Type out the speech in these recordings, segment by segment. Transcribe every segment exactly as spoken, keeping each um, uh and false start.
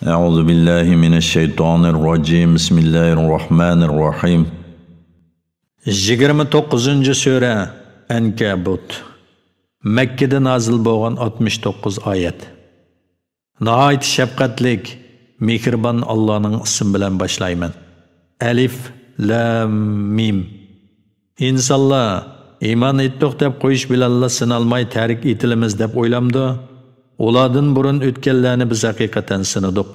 أعوذ بالله من الشيطان الرجيم. بسم الله الرحمن الرحيم. يىگىرمە توققۇزىنچى سۈرە، ئەنكەبۇت. مەككىدە نازىل بولغان ئاتمىش توققۇز ئايەت. ناھايىتى شەپقەتلىك، مېھرىبان ئاللانىڭ ئىسمى بىلەن باشلايمەن. ئەلىف، لام، مىم. ئىنسانلار ئىمان ئېيتتۇق دەپ قويۇش بىلەنلا سىنالماي تەرك ئېتىلىمىز دەپ ئويلامدۇ؟ ئۇلاردىن بۇرۇن ئۆتكەنلەرنى بىز ھەقىقەتەن سىنىدۇق.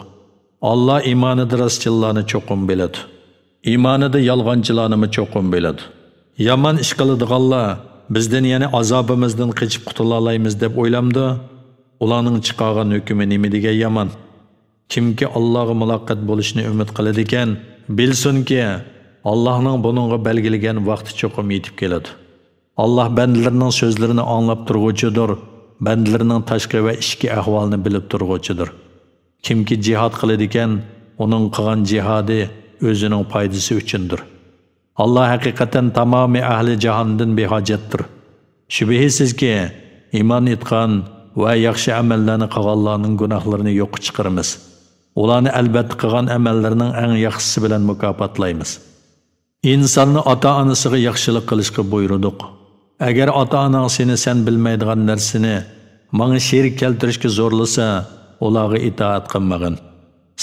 ئاللا ئىمانىدا راستچىللارنى چوقۇم بىلىدۇ. ئىمانىدا يالغانچىلارنىمۇ چوقۇم بىلىدۇ. يامان ئىش قىلىدىغانلار بىزدىن، يەنى ئازابىمىزدىن قېچىپ قۇتۇلالايمىز دەپ ئويلامدۇ؟ ئۇلارنىڭ چىقارغان ھۆكمى نېمە دېگەن يامان! كىمكى ئاللاغا مۇلاقات بولۇشنى ئۈمىد قىلىدىكەن، بىلسۇنكى، ئاللاھنىڭ بۇنىڭغا بەلگىلىگەن ۋاقتى چوقۇم يېتىپ كېلىدۇ. ئاللاھ بەندىلىرىنىڭ سۆزلىرىنى ئاڭلاپ تۇرغۇچىدۇر، بەندىلىرىنىڭ تاشقى ۋە ئىچكى ئەھۋالىنى بىلىپ تۇرغۇچىدۇر. كىمكى جىھاد قىلىدىكەن، ئۇنىڭ قىلغان جىھادى ئۆزىنىڭ پايدىسى ئۈچۈندۇر. ئاللاھ ھەقىقەتەن تامامى ئەھلى جاھاندىن بىھاجەتتۇر. شۈبھىسىزكى، ئىمان ئېيتقان ۋە ياخشى ئەمەللەرنى قىلغانلارنىڭ گۇناھلىرىنى يوققا چىقىرىمىز. ئۇلارنى ئەلبەتتە قىلغان ئەمەللىرىنىڭ ئەڭ ياخشىسى بىلەن مۇكاپاتلايمىز. ئىنساننى ئاتا-ئانىسىغا ياخشىلىق قىلىشقا بۇيرۇدۇق. ئەگەر ئاتا-ئاناڭ سېنى سەن بىلمەيدىغان نەرسىنى ماڭا شېرىك كەلتۈرۈشكە زورلىسا، ئۇلارغا ئىتائەت قىلمىغىن.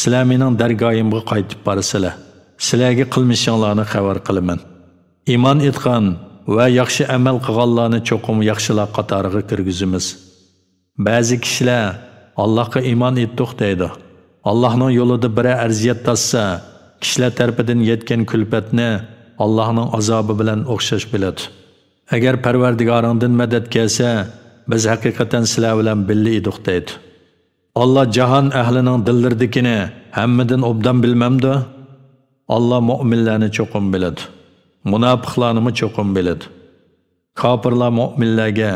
سىلەر مېنىڭ دەرگاھىمغا قايتىپ بارىسىلەر. سىلەرگە قىلمىشىڭلارنى خەۋەر قىلىمەن. ئىمان ئېيتقان ۋە ياخشى ئەمەل قىلغانلارنى چوقۇم ياخشىلار قاتارىغا كىرگۈزىمىز. بەزى كىشىلەر ئاللاھقا ئىمان ئېيتتۇق دەيدۇ. ئاللاھنىڭ يولىدا بىرەر ئەرزىيەت تارتسا، كىشىلەر تەرىپىدىن يەتكەن كۈلپەتنى ئاللاھنىڭ ئازابى بىلەن ئوخشاش بىلىدۇ. ئەگەر پەرۋەردىگارىڭدىن مەدەت كەلسە، بىز ھەقىقەتەن سىلەر بىلەن بىللە ئىدۇق دەيدۇ. ئاللا جاھان ئەھلىنىڭ دىللىرىدىكىنى ھەممىدىن ئوبدان بىلمەمدۇ؟ ئاللا مۆمىنلەرنى چوقۇم بىلىدۇ. مۇناپىقلارنىمۇ چوقۇم بىلىدۇ. كاپىرلار مۆمىنلەرگە،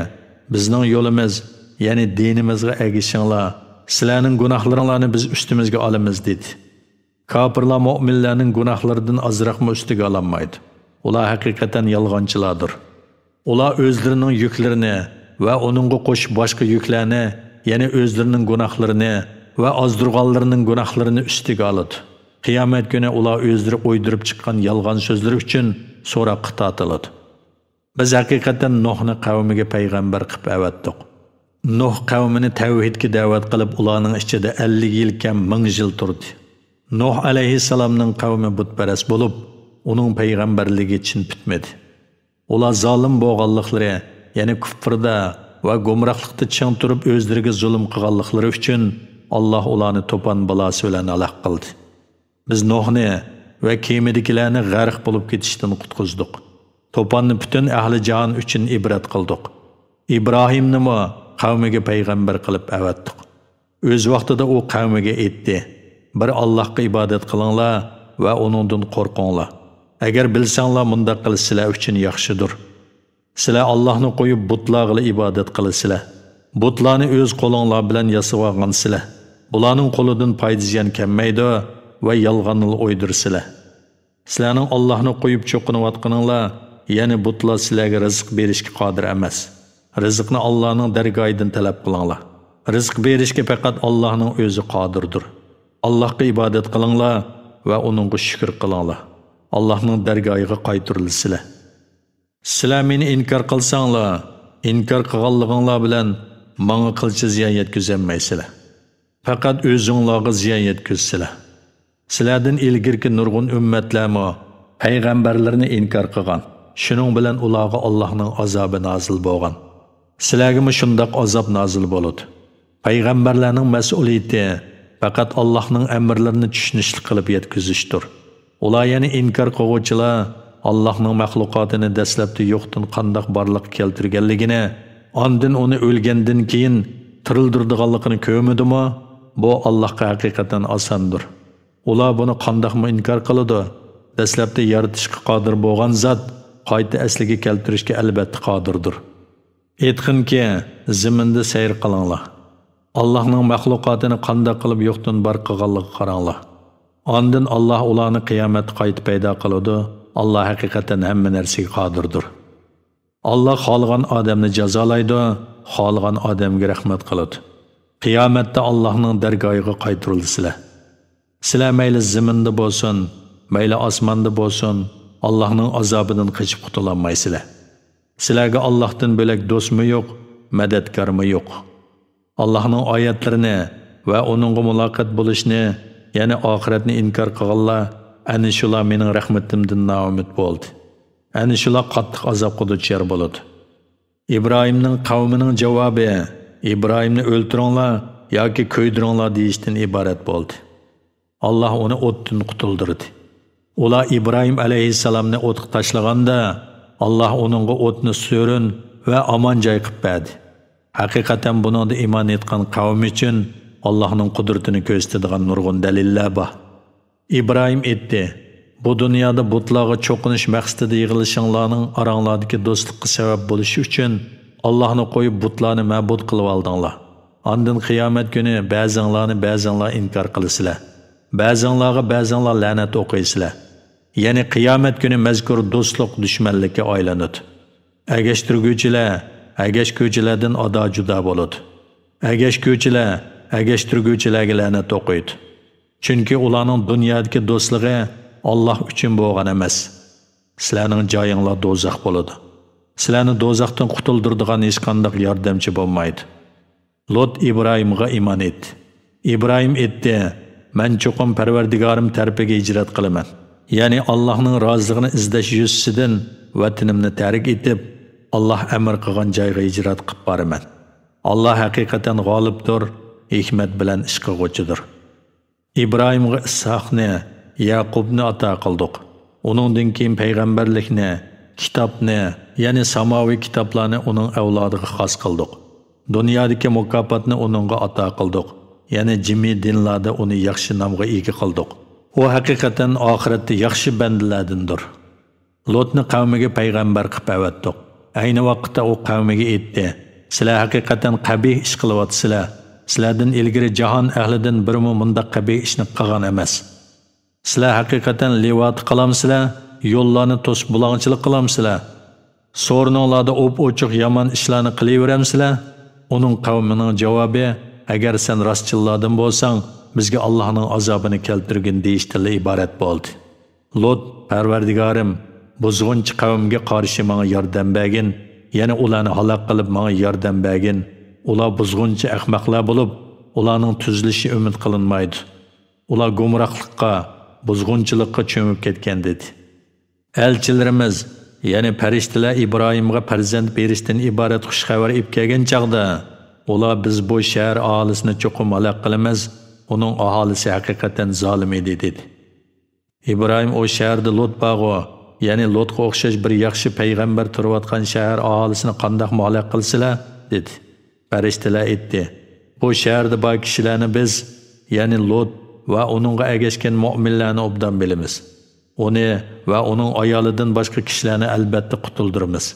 بىزنىڭ يولىمىز، يەنى دىنىمىزغا ئەگىشىڭلار، سىلەرنىڭ گۇناھلىرىڭلارنى بىز ئۈستىمىزگە ئالىمىز، دېدى. كاپىرلار مۆمىنلەرنىڭ گۇناھلىرىدىن ئازراقمۇ ئۈستىگە ئالالمايدۇ. ئۇلار ھەقىقەتەن يالغانچىلاردۇر. ئۇلار ئۆزلىرىنىڭ يۈكلىرىنى ۋە ئۇنىڭغا قوشۇپ باشقا يۈكلەرنى، يەنى ئۆزلىرىنىڭ گۇناھلىرىنى ۋە ئازدۇرغانلىرىنىڭ گۇناھلىرىنى ئۈستىگە ئالىدۇ. قىيامەت كۈنى ئۇلار ئۆزلىرى ئويدۇرۇپ چىققان يالغان سۆزلىرى ئۈچۈن سوراققا تارتىلىدۇ. بىز ھەقىقەتەن نۇھنى قەۋمىگە پەيغەمبەر قىلىپ ئەۋەتتۇق. نۇھ قەۋمىنى تەۋھىدكە دەۋەت قىلىپ، ئۇلارنىڭ ئىچىدە ئەللىك يىل كەم مىڭ يىل تۇردى. نۇھ ئەلەيھىسسالامنىڭ قەۋمى بۇتپەرەس بولۇپ، ئۇنىڭ پەيغەمبەرلىكى چىن پۈتمىدى. ئۇلار زالىم بولغانلىقلىرى، يەنى كۇفردا ۋە گۇمراھلىقتا چىڭ تۇرۇپ ئۆزلىرىگە زۇلۇم قىلغانلىقلىرى ئۈچۈن، ئاللاھ ئۇلارنى توپان بالاسى بىلەن ھالاك قىلدى. بىز نۇھنى ۋە كېمىدىكىلەرنى غەرق بولۇپ كېتىشتىن قۇتقۇزدۇق. توپاننى پۈتۈن ئەھلى جاھان ئۈچۈن ئىبرەت قىلدۇق. ئىبراھىمنىمۇ قەۋمىگە پەيغەمبەر قىلىپ ئەۋەتتۇق. ئۆز ۋاقتىدا ئۇ قەۋمىگە ئېيتتى: «بىر ئاللاھقا ئىبادەت قىلىڭلار ۋە ئۇنىڭدىن قورقۇڭلار. ئەگەر بىلسەڭلار، مۇنداق قىلىش سىلەر ئۈچۈن ياخشىدۇر. سىلەر ئاللاھنى قويۇپ، بۇتلارغىلا ئىبادەت قىلىسىلەر. بۇتلارنى ئۆز قولۇڭلار بىلەن ياسىۋالغانسىلەر. بۇلارنىڭ قولىدىن پايدا-زىيان كەلمەيدۇ ۋە يالغاننىلا ئويدۇرىسىلەر. سىلەرنىڭ ئاللاھنى قويۇپ چوقۇنۇۋاتقىنىڭلار، يەنى بۇتلار سىلەرگە رىزىق بېرىشكە قادىر ئەمەس. رىزىقنى ئاللاھنىڭ دەرگاھىدىن تەلەپ قىلىڭلار. رىزىق بېرىشكە پەقەت ئاللاھنىڭ ئۆزى قادىردۇر. ئاللاھقا ئىبادەت قىلىڭلار ۋە ئۇنىڭغا شۈكۈر قىلىڭلار. ئاللاھنىڭ دەرگاھىغا قايتۇرۇلىسىلەر. سىلەر مېنى ئىنكار قىلساڭلار، ئىنكار قىلغانلىقىڭلار بىلەن ماڭا قىلچە زىيان يەتكۈزەلمەيسىلەر. پەقەت ئۆزۈڭلارغا زىيان يەتكۈزىسىلەر. سىلەردىن ئىلگىرىكى نۇرغۇن ئۈممەتلەرمۇ پەيغەمبەرلىرىنى ئىنكار قىلغان. شۇنىڭ بىلەن ئۇلارغا ئاللاھنىڭ ئازابى نازىل بولغان. سىلەرگىمۇ شۇنداق ئازاب نازىل بولىدۇ. پەيغەمبەرلەرنىڭ مەسئۇلىيىتى پەقەت ئاللاھنىڭ ئەمىرلىرىنى چۈشىنىشلىك قىلىپ يەتكۈزۈشتۇر. ئۇلار، يەنى ئىنكار قىلغۇچىلار، ئاللاھنىڭ مەخلۇقاتىنى دەسلەپتە يوقتىن قانداق بارلىققا كەلتۈرگەنلىكىنى، ئاندىن ئۇنى ئۆلگەندىن كېيىن تىرىلدۈرىدىغانلىقىنى كۆرمىدىمۇ؟ بۇ ئاللاھقا ھەقىقەتەن ئاساندۇر. ئۇلار بۇنى قانداقمۇ ئىنكار قىلىدۇ؟ دەسلەپتە يارىتىشقا قادىر بولغان زات قايتا ئەسلىگە كەلتۈرۈشكە ئەلۋەتتە قادىردۇر. ئېيتقىنكى، زېمىندا سەير قىلىڭلار. ئاللاھنىڭ مەخلۇقاتىنى قانداق قىلىپ يوقتىن بار قىلغانلىقىغا قاراڭلار. ئاندىن ئاللاھ ئۇلارنى قىيامەتتە قايتا پەيدا قىلىدۇ. ئاللاھ ھەقىقەتەن ھەممە نەرسىگە قادىردۇر. ئاللاھ خالىغان ئادەمنى جازالايدۇ، خالىغان ئادەمگە رەھمەت قىلىدۇ. قىيامەتتە ئاللاھنىڭ دەرگاھىغا قايتۇرۇلىسىلەر. سىلەر مەيلى زېمىندا بولسۇن، مەيلى ئاسماندا بولسۇن، ئاللاھنىڭ ئازابىدىن قېچىپ قۇتۇلالمايسىلەر. سىلەرگە ئاللاھتىن بۆلەك دوستمۇ يوق، مەدەتكارمۇ يوق. ئاللاھنىڭ ئايەتلىرىنى ۋە ئۇنىڭغا مۇلاقات بولۇشنى، يەنى ئاخىرەتنى ئىنكار قىلغانلار، ئەنە شۇلار مېنىڭ رەھمىتىمدىن نائۈمىد بولدى. ئەنە شۇلار قاتتىق ئازابقا دۇچار بولىدۇ. ئىبراھىمنىڭ قەۋمىنىڭ جاۋابى ئىبراھىمنى ئۆلتۈرۈڭلار ياكى كۆيدۈرۈڭلار دېيىشتىن ئىبارەت بولدى. ئاللاھ ئۇنى ئوتتىن قۇتۇلدۇردى. ئۇلار ئىبراھىم ئەلەيھىسسالامنى ئوتقا تاشلىغاندا، ئاللاھ ئۇنىڭغا ئوتنى سۆرۈن ۋە ئامان جاي قىلىپ بەردى. ھەقىقەتەن بۇنىڭدا ئىمان ئېيتقان قەۋم ئۈچۈن ئاللاھنىڭ قۇدرىتىنى كۆرسىتىدىغان نۇرغۇن دەلىللەر بار. ئىبراھىم ئېيتتى، بۇ دۇنيادا بۇتلارغا چوقۇنۇش مەقسىتىدە يىغىلىشىڭلارنىڭ ئاراڭلاردىكى دوستلۇققا سەۋەب بولۇشى ئۈچۈن ئاللاھنى قويۇپ بۇتلارنى مەبۇد قىلىۋالدىڭلار. ئاندىن قىيامەت كۈنى بەزىڭلارنى بەزىڭلار ئىنكار قىلىسىلەر، بەزىڭلارغا بەزىڭلار لەنەت ئوقۇيسىلەر. يەنى قىيامەت كۈنى مەزكۇر دوستلۇق دۈشمەنلىككە ئايلىنىدۇ. ئەگەشتۈرگۈچىلەر ئەگەشكۈچىلەردىن ئادا-جۇدا بولىدۇ. ئەگەشكۈچىلەر ئەگەشتۈرگۈچىلەرگە لەنەت ئوقۇيدۇ. چۈنكى ئۇلارنىڭ دۇنيادىكى دوستلۇقى ئاللاھ ئۈچۈن بولغان ئەمەس. سىلەرنىڭ جايىڭلار دوزاخ بولىدۇ. سىلەرنى دوزاختىن قۇتۇلدۇرىدىغان ھېچقانداق ياردەمچى بولمايدۇ. لوت ئىبراھىمغا ئىمان ئېيتتى. ئىبراھىم ئېيتتى، مەن چوقۇم پەرۋەردىگارىم تەرىپىگە ھىجرەت قىلىمەن. يەنى ئاللاھنىڭ رازىلىقىنى ئىزدەش يۈزىسىدىن ۋەتىنىمنى تەرك ئېتىپ، ئاللاھ ئەمر قىلغان جايغا ھىجرەت قىلىپ بارىمەن. ئاللاھ ھەقىقەتەن غالىبتۇر، ھېكمەت بىلەن ئىش قىلغۇچىدۇر. ئىبراھىمغا ئىسھاقنى، يەقۇبنى ئاتا قىلدۇق. ئۇنىڭدىن كېيىن پەيغەمبەرلىكنى، كىتابنى، يەنى ساماۋىي كىتابلارنى ئۇنىڭ ئەۋلادىغا خاس قىلدۇق. دۇنيادىكى مۇكاپاتنى ئۇنىڭغا ئاتا قىلدۇق. يەنى جىمى دىنلاردا ئۇنى ياخشى نامغا ئىگە قىلدۇق. ئۇ ھەقىقەتەن ئاخىرەتتە ياخشى بەندىلەردىندۇر. لوتنى قەۋمىگە پەيغەمبەر قىلىپ ئەۋەتتۇق. ئەينى ۋاقىتتا ئۇ قەۋمىگە ئېيتتى، سىلەر ھەقىقەتەن قەبىھ ئىش قىلىۋاتىسىلەر. سىلەردىن ئىلگىرى جاھان ئەھلىدىن بىرىمۇ مۇنداق قەبىھ ئىشنى قىلغان ئەمەس. سىلەر ھەقىقەتەن لىۋاتى قىلامسىلەر؟ يوللارنى توسۇپ بۇلاڭچىلىق قىلامسىلەر؟ سورۇنۇڭلاردا ئوپئوچۇق يامان ئىشلارنى قىلىۋېرەمسىلەر؟ ئۇنىڭ قەۋمىنىڭ جاۋابى، ئەگەر سەن راستچىللاردىن بولساڭ، بىزگە ئاللاھنىڭ ئازابىنى كەلتۈرگىن دېيىشتىنلا ئىبارەت بولدى. لوت، پەرۋەردىگارىم، بۇزغۇنچى قەۋمگە قارشى ماڭا ياردەم بەرگىن، يەنى ئۇلارنى ھالاك قىلىپ ماڭا ياردەم بەرگىن، ئۇلار بۇزغۇنچى ئەخمەقلەر بولۇپ، ئۇلارنىڭ تۈزىلىشى ئۈمىد قىلىنمايدۇ. ئۇلار گۇمراھلىققا، بۇزغۇنچىلىققا چۆمۈپ كەتكەن، دېدى. ئەلچىلىرىمىز، يەنى پەرىشتىلەر ئىبراھىمغا پەرزەنت بېرىشتىن ئىبارەت خۇش خەۋەر ئېلىپ كەلگەن چاغدا، ئۇلار، بىز بۇ شەھەر ئاھالىسىنى چوقۇم ھالاك قىلىمىز، ئۇنىڭ ئاھالىسى ھەقىقەتەن زالىم ئىدى، دېدى. ئىبراھىم، ئۇ شەھەردە لوت بارغۇ، يەنى لوتقا ئوخشاش بىر ياخشى پەيغەمبەر تۇرۇۋاتقان شەھەر ئاھالىسىنى قانداقمۇ ھالاك قىلىسىلەر؟ دېدى. پەرىشتىلەر ئېيتتى، بۇ شەھەردە بار كىشىلەرنى بىز، يەنى لوت ۋە ئۇنىڭغا ئەگەشكەن مۆمىنلەرنى ئوبدان بىلىمىز. ئۇنى ۋە ئۇنىڭ ئايالىدىن باشقا كىشىلەرنى ئەلبەتتە قۇتۇلدۇرىمىز.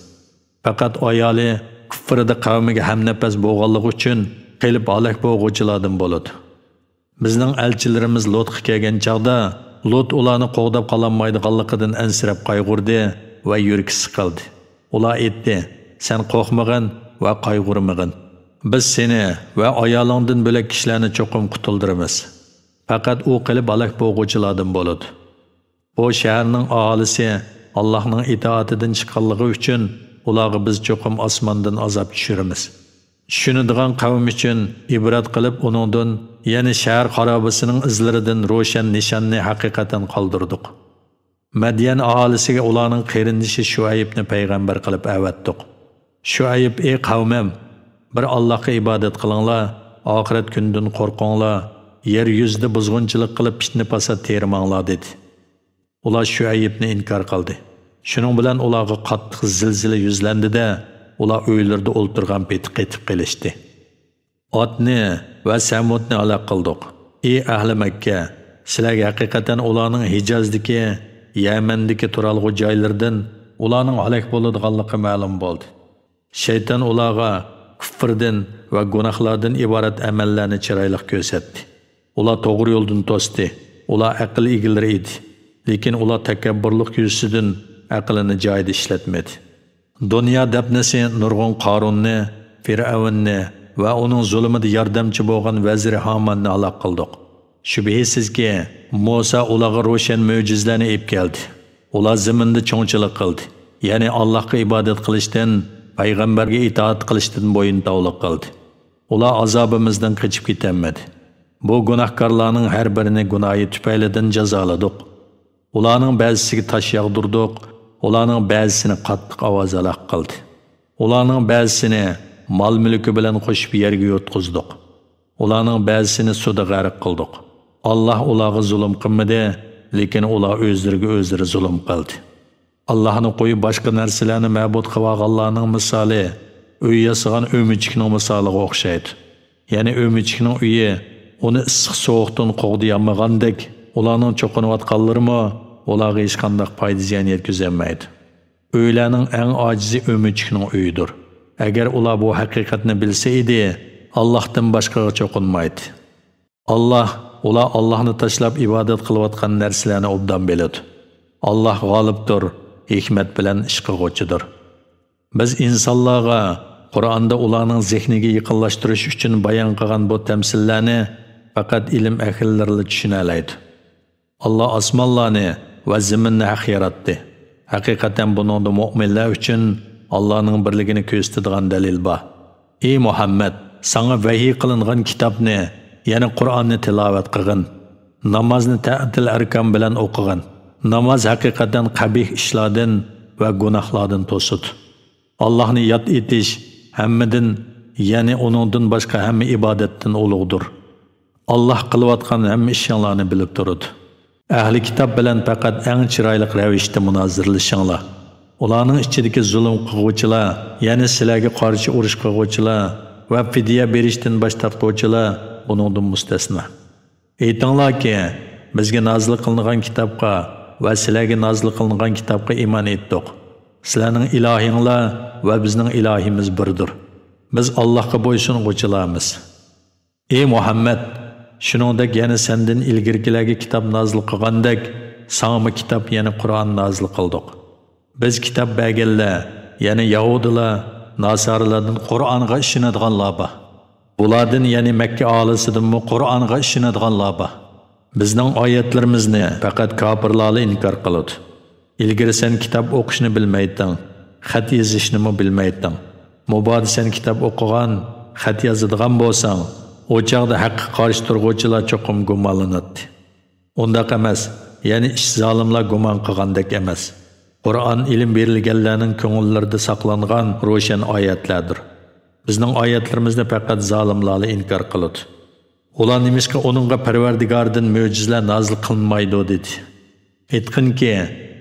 پەقەت ئايالى كۇفرىدا قەۋمىگە ھەمنەپەس بولغانلىقى ئۈچۈن قېلىپ ھالاك بولغۇچىلاردىن بولىدۇ. بىزنىڭ ئەلچىلىرىمىز لوتقا كەلگەن چاغدا، لوت ئۇلارنى قوغداپ قالالمايدىغانلىقىدىن ئەنسىرەپ قايغۇردى ۋە يۈرىكى سىقىلدى. ئۇلار ئېيتتى، سەن قورقمىغىن ۋە قايغۇرمىغىن. بىز سېنى ۋە ئايالىڭدىن بۆلەك كىشىلەرنى چوقۇم قۇتۇلدۇرىمىز. پەقەت ئۇ قېلىپ ھالاك بولغۇچىلاردىن بولىدۇ. بۇ شەھەرنىڭ ئاھالىسى ئاللاھنىڭ ئىتائىتىدىن چىققانلىقى ئۈچۈن ئۇلارغا بىز چوقۇم ئاسماندىن ئازاب چۈشۈرىمىز. چۈشىنىدىغان قەۋم ئۈچۈن ئىبرەت قىلىپ ئۇنىڭدىن، يەنى شەھەر خارابىسىنىڭ ئىزلىرىدىن روشەن نىشاننى ھەقىقەتەن قالدۇردۇق. مەديەن ئاھالىسىگە ئۇلارنىڭ قېرىندىشى شۇئەيبنى پەيغەمبەر قىلىپ ئەۋەتتۇق. شۇئەيب، ئى قەۋمىم، بىر ئاللاھقا ئىبادەت قىلىڭلار، ئاخىرەت كۈنىدىن قورقۇڭلار، يەر يۈزىدە بۇزغۇنچىلىق قىلىپ پىتنە-پاسات تېرىماڭلار، دېدى. ئۇلار شۇئەيبنى ئىنكار قىلدى. شۇنىڭ بىلەن ئۇلارغا قاتتىق زىلزىلە يۈزلەندى-دە، ئۇلار ئۆيلىرىدە ئولتۇرغان پېتى قېتىپ قېلىشتى. ئادنى ۋە سەمۇدنى ھالاك قىلدۇق. ئى ئەھلى مەككە، سىلەرگە ھەقىقەتەن ئۇلارنىڭ ھىجازدىكى، يەمەندىكى تۇرالغۇ جايلىرىدىن ئۇلارنىڭ ھالاك بولىدىغانلىقى مەلۇم بولدى. شەيتان ئۇلارغا كۇفرىدىن ۋە گۇناھلاردىن ئىبارەت ئەمەللەرنى چىرايلىق كۆرسەتتى. ئۇلار توغرا يولدىن توستى. ئۇلار ئەقىل ئىگىلىرى ئىدى. لېكىن ئۇلار تەكەببۇرلۇق يۈزىسىدىن ئەقلىنى جايىدا ئىشلەتمىدى. دۇنيا دەپنىسى نۇرغۇن قارۇننى، فىرئەۋننى ۋە ئۇنىڭ زۇلۇمىدا ياردەمچى بولغان ۋەزىرى ھاماننى ھالاك قىلدۇق. شۈبھىسىزكى، مۇسا ئۇلارغا روشەن مۆجىزىلەرنى ئېلىپ كەلدى. ئۇلار زېمىندا چوڭچىلىق قىلدى، يەنى ئاللاھقا ئىبادەت قىلىشتىن، پەيغەمبەرگە ئىتائەت قىلىشتىن بويۇنتاۋلىق قىلدى. ئۇلار ئازابىمىزدىن قېچىپ كېتەلمىدى. بۇ گۇناھكارلارنىڭ ھەر بىرىنى گۇناھى تۈپەيلىدىن جازالىدۇق. ئۇلارنىڭ بەزىسىگە تاش ياغدۇردۇق، ئۇلارنىڭ بەزىسىنى قاتتىق ئاۋاز ھالاك قىلدى. ئۇلارنىڭ بەزىسىنى مال-مۈلكى بىلەن قوشۇپ يەرگە يۇتقۇزدۇق. ئۇلارنىڭ بەزىسىنى سۇدا غەرق قىلدۇق. ئاللاھ ئۇلارغا زۇلۇم قىلمىدى، لېكىن ئۇلار ئۆزلىرىگە ئۆزلىرى زۇلۇم قىلدى. ئاللاھنى قويۇپ باشقا نەرسىلەرنى مەبۇد قىلىۋالغانلارنىڭ مىسالى ئۆي ياسىغان ئۆمۈچۈكنىڭ مىسالىغا ئوخشايدۇ. يەنى ئۆمۈچۈكنىڭ ئۆيى ئۇنى ئىسسىق-سوغۇقتىن قوغدىيالمىغاندەك، ئۇلارنىڭ چوقۇنۇۋاتقانلىرىمۇ ئۇلارغا ھېچقانداق پايدا-زىيان يەتكۈزەلمەيدۇ. ئۆيلەرنىڭ ئەڭ ئاجىزى ئۆمۈچۈكنىڭ ئۆيىدۇر. ئەگەر ئۇلار بۇ ھەقىقەتنى بىلسە ئىدى، ئاللاھتىن باشقىغا چوقۇنمايدۇ. ئاللاھ، ئۇلار ئاللاھنى تاشلاپ ئىبادەت قىلىۋاتقان نەرسىلەرنى ئوبدان بىلىدۇ. ئاللاھ غالىبتۇر، ھېكمەت بىلەن ئىش قىلغۇچىدۇر. بىز ئىنسانلارغا قۇرئاندا ئۇلارنىڭ زېھنىگە يېقىنلاشتۇرۇش ئۈچۈن بايان قىلغان بۇ تەمسىللەرنى پەقەت ئىلىم ئەھلىلىرىلا چۈشىنەلەيدۇ. ئاللاھ ئاسمانلارنى ۋە زېمىننى ھەق ياراتتى. ھەقىقەتەن بۇنىڭدا مۆمىنلەر ئۈچۈن ئاللاھنىڭ بىرلىكىنى كۆرسىتىدىغان دەلىل بار. ئى مۇھەممەد، ساڭا ۋەھىي قىلىنغان كىتابنى، يەنى قۇرئاننى تىلاۋەت قىلغىن. نامازنى تەتىل ئەركان بىلەن ئوقۇغىن. ناماز ھەقىقەتەن قەبىھ ئىشلاردىن ۋە گۇناھلاردىن توسىدۇ. ئاللاھنى ياد ئېتىش ھەممىدىن، يەنى ئۇنىڭدىن باشقا ھەممە ئىبادەتتىن ئۇلۇغدۇر. ئاللاھ قىلىۋاتقان ھەممە ئىشىڭلارنى بىلىپ تۇرىدۇ. ئەھلى كىتاب بىلەن پەقەت ئەڭ چىرايلىق رەۋىشتە مۇنازىرىلىشىڭلار. ئۇلارنىڭ ئىچىدىكى زۇلۇم قىلغۇچىلار، يەنى سىلەرگە قارشى ئۇرۇش قىلغۇچىلار ۋە فىدىيە بېرىشتىن باش تارتقۇچىلار بۇنىڭدىن مۇستەسنا. ئېيتىڭلاركى، بىزگە نازىل قىلىنغان كىتابقا ۋە سىلەرگە نازىل قىلىنغان كىتابقا ئىمان ئېيتتۇق. سىلەرنىڭ ئىلاھىڭلار ۋە بىزنىڭ ئىلاھىمىز بىردۇر. بىز ئاللاھقا بويسۇنغۇچىلارمىز. ئى مۇھەممەد، شۇنىڭدەك يەنە سەندىن ئىلگىرىكىلەرگە كىتاب نازىل قىلغاندەك، ساڭىمۇ كىتاب، يەنى قۇرئان نازىل قىلدۇق. بىز كىتاب بەرگەنلەر، يەنى يەھۇدىيلار، ناسارىلاردىن قۇرئانغا ئىشىنىدىغانلار بار. بۇلاردىن، يەنى مەككە ئاھالىسىدىنمۇ قۇرئانغا ئىشىنىدىغانلار بار. بىزنىڭ ئايەتلىرىمىزنى پەقەت كاپىرلارلا ئىنكار قىلىدۇ. ئىلگىرى سەن كىتاب ئوقۇشنى بىلمەيتتىڭ، خەت يېزىشنىمۇ بىلمەيتتىڭ. مۇبادا سەن كىتاب ئوقۇغان، خەت يازىدىغان بولساڭ، ئۇ چاغدا ھەققە قارشى تۇرغۇچىلار چوقۇم گۇمانلىناتتى. ئۇنداق ئەمەس، يەنى ئىش زالىملار گۇمان قىلغاندەك ئەمەس. قۇرئان ئىلىم بېرىلگەنلەرنىڭ كۆڭۈللىرىدە ساقلانغان روشەن ئايەتلەردۇر. بىزنىڭ ئايەتلىرىمىزنى پەقەت زالىملارلا ئىنكار قىلىدۇ. ئۇلار نېمىشقا ئۇنىڭغا پەرۋەردىگاردىن مۆجىزىلەر نازىل قىلىنمايدۇ دېدى؟ ئېيتقىنكى،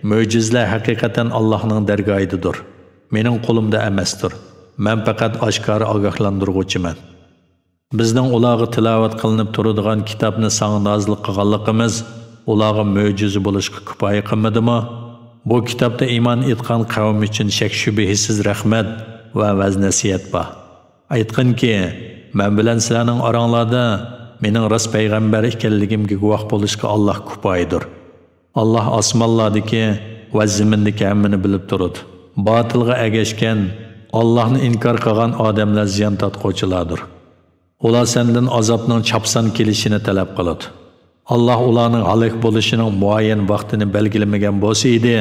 مۆجىزىلەر ھەقىقەتەن ئاللاھنىڭ دەرگاھىدىدۇر. مېنىڭ قولۇمدا ئەمەستۇر. مەن پەقەت ئاشكارا ئاگاھلاندۇرغۇچىمەن. بىزنىڭ ئۇلارغا تىلاۋەت قىلىنىپ تۇرىدىغان كىتابنى ساڭا نازىل قىلغانلىقىمىز ئۇلارغا مۆجىزە بولۇشقا كۇپايە قىلمىدىمۇ؟ بۇ كىتابتا ئىمان ئېيتقان قەۋم ئۈچۈن شەك-شۈبھىسىز رەھمەت ۋە ۋەز-نەسىھەت بار. ئېيتقىنكى، مەن بىلەن سىلەرنىڭ ئاراڭلاردا مېنىڭ راست پەيغەمبەر ئىكەنلىكىمگە گۇۋاھ بولۇشقا ئاللاھ كۇپايىدۇر. ئاللاھ ئاسمانلاردىكى ۋە زېمىندىكى ھەممىنى بىلىپ تۇرىدۇ. باتىلغا ئەگەشكەن، ئاللاھنى ئىنكار قىلغان ئادەملەر زىيان تارتقۇچىلاردۇر. ئۇلار سەندىن ئازابنىڭ چاپسان كېلىشىنى تەلەپ قىلىدۇ. ئاللاھ ئۇلارنىڭ ھالاك بولۇشىنىڭ مۇئەييەن ۋاقتىنى بەلگىلىمىگەن بولسا ئىدى،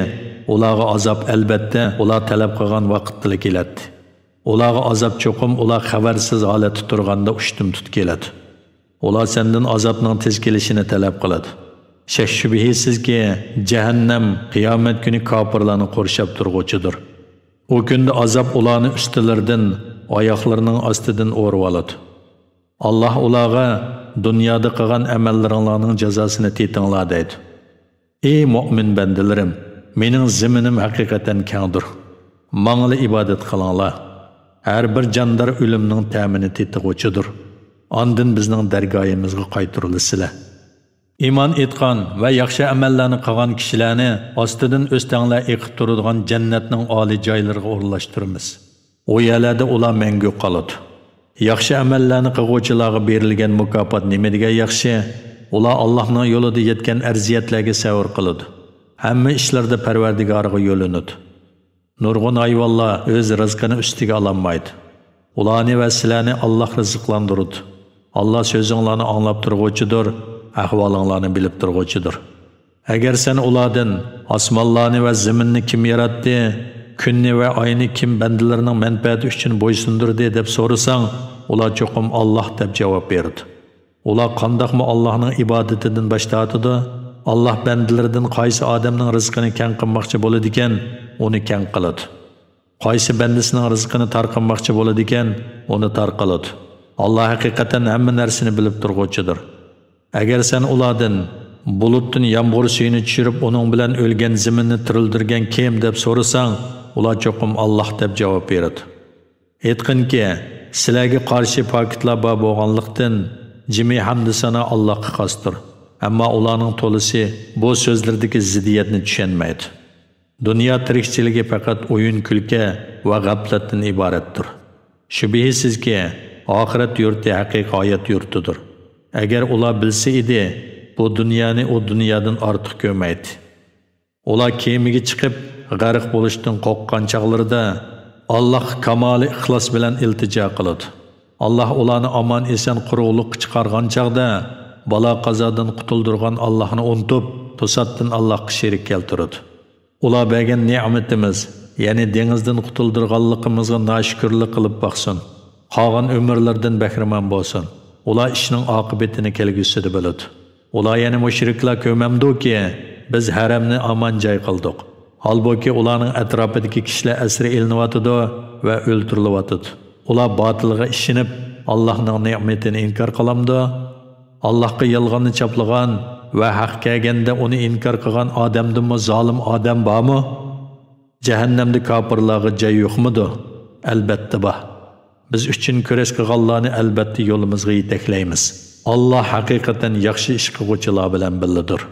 ئۇلارغا ئازاب، ئەلبەتتە، ئۇلار تەلەپ قىلغان ۋاقىتتىلا كېلەتتى. ئۇلارغا ئازاب چوقۇم ئۇلار خەۋەرسىز ھالەتتە تۇرغاندا ئۇشتۇمتۇت كېلىدۇ. ئۇلار سەندىن ئازابنىڭ تېز كېلىشىنى تەلەپ قىلىدۇ. شەك-شۈبھىسىزكى، جەھەننەم قىيامەت كۈنى كاپىرلارنى قورشاپ تۇرغۇچىدۇر. ئۇ كۈندە ئازاب ئۇلارنى ئۈستىلىرىدىن، ئاياقلىرىنىڭ ئاستىدىن ئورىۋالىدۇ. ئاللاھ ئۇلارغا، دۇنيادا قىلغان ئەمەللىرىڭلارنىڭ جازاسىنى تېتىڭلار دەيدۇ. ئى مۆمىن بەندىلىرىم، مېنىڭ زېمىنىم ھەقىقەتەن كەڭدۇر. ماڭىلا ئىبادەت قىلىڭلار. ھەر بىر جاندار ئۆلۈمنىڭ تەمىنى تېتىغۇچىدۇر. ئاندىن بىزنىڭ دەرگاھىمىزغا قايتۇرۇلىسىلەر. ئىمان ئېيتقان ۋە ياخشى ئەمەللەرنى قىلغان كىشىلەرنى ئاستىدىن ئۆستەڭلەر ئېقىپ تۇرىدىغان جەننەتنىڭ ئالىي جايلىرىغا ئورۇنلاشتۇرىمىز. ئۇ يەرلەردە ئۇلار مەڭگۈ قالىدۇ. ياخشى ئەمەللەرنى قىلغۇچىلارغا بېرىلگەن مۇكاپات نېمىدېگەن ياخشى! ئۇلار ئاللاھنىڭ يولىدا يەتكەن ئەرزىيەتلەرگە سەۋر قىلىدۇ. ھەممە ئىشلىرىدا پەرۋەردىگارىغا يۆلىنىدۇ. نۇرغۇن ھايۋانلار ئۆز رىزقىنى ئۈستىگە ئالالمايدۇ. ئۇلارنى ۋە سىلەرنى ئاللاھ رىزىقلاندۇرىدۇ. ئاللاھ سۆزۈڭلارنى ئاڭلاپ تۇرغۇچىدۇر، ئەھۋالىڭلارنى بىلىپ تۇرغۇچىدۇر. ئەگەر سەن ئۇلاردىن، «ئاسمانلارنى ۋە زېمىننى كىم ياراتتى؟ كۈننى ۋە ئاينى كىم بەندىلىرىنىڭ مەنپەئەتى ئۈچۈن بويسۇندۇردى؟» دەپ سورىساڭ، ئۇلار چوقۇم، «ئاللاھ» دەپ جاۋاب بېرىدۇ. ئۇلار قانداقمۇ ئاللاھنىڭ ئىبادىتىدىن باش تارتىدۇ؟ ئاللاھ بەندىلىرىدىن قايسى ئادەمنىڭ رىزقىنى كەڭ قىلماقچى بولىدىكەن، ئۇنى كەڭ قىلىدۇ. قايسى بەندىسىنىڭ رىزقىنى تار قىلماقچى بولىدىكەن، ئۇنى تار قىلىدۇ. ئاللاھ ھەقىقەتەن ھەممە نەرسىنى بىلىپ تۇرغۇچىدۇر. ئەگەر سەن ئۇلاردىن، «بۇلۇتتىن يامغۇر سۈيىنى چۈشۈرۈپ، ئۇنىڭ بىلەن ئۆلگەن زېمىننى تىرىلدۈرگەن كىم؟» دەپ سورىساڭ، ئۇلار چوقۇم، «ئاللاھ» دەپ جاۋاب بېرىدۇ. ئېيتقىنكى، سىلەرگە قارشى پاكىتلار بار بولغانلىقتىن، جىمى ھەمدۇسانا ئاللاھقا خاستۇر. ئەمما ئۇلارنىڭ تولىسى بۇ سۆزلىرىدىكى زىددىيەتنى چۈشەنمەيدۇ. دۇنيا تىرىكچىلىكى پەقەت ئويۇن-كۈلكە ۋە غەپلەتتىن ئىبارەتتۇر. شۈبھىسىزكى، ئاخىرەت يۇرتى ھەقىقىي ھايات يۇرتىدۇر. ئەگەر ئۇلار بىلسە ئىدى، بۇ دۇنيانى ئۇ دۇنيادىن ئارتۇق كۆرمەيتتى. ئۇلار كېمىگە چىقىپ، غەرق بولۇشتىن قورققان چاغلىرىدا، ئاللاھقا كامالىي ئىخلاس بىلەن ئىلتىجا قىلىدۇ. ئاللاھ ئۇلارنى ئامان-ئېسەن قۇرۇقلۇققا چىقارغان چاغدا، بالا-قازادىن قۇتۇلدۇرغان ئاللاھنى ئۇنتۇپ، توساتتىن ئاللاھقا شېرىك كەلتۈرىدۇ. ئۇلار بەرگەن نېمىتىمىز، يەنى دېڭىزدىن قۇتۇلدۇرغانلىقىمىزغا ناشۈكۈرلۈك قىلىپ باقسۇن. قالغان ئۆمۈرلىرىدىن بەھرىمەن بولسۇن. ئۇلار ئىشنىڭ ئاقىۋىتىنى كەلگۈسىدە بىلىدۇ. ئۇلار يەنە مۇشرىكلار كۆرمەمدۇكى، بىز ھەرەمنى ئامان جاي قىلدۇق. ھالبۇكى، ئۇلارنىڭ ئەتراپىدىكى كىشىلەر ئەسىر ئېلىنىۋاتىدۇ ۋە ئۆلتۈرۈلۈۋاتىدۇ. ئۇلار باتىلغا ئىشىنىپ، ئاللاھنىڭ نېمىتىنى ئىنكار قىلامدۇ؟ ئاللاھقا يالغاننى چاپلىغان ۋە ھەق كەلگەندە ئۇنى ئىنكار قىلغان ئادەمدىنمۇ زالىم ئادەم بارمۇ؟ جەھەننەمدە كاپىرلارغا جاي يوقمىدۇ؟ ئەلبەتتە بار. بىز ئۈچۈن كۈرەش قىلغانلارنى ئەلبەتتە يولىمىزغا يېتەكلەيمىز. ئاللاھ ھەقىقەتەن ياخشى ئىش قىلغۇچىلار بىلەن بىللىدۇر.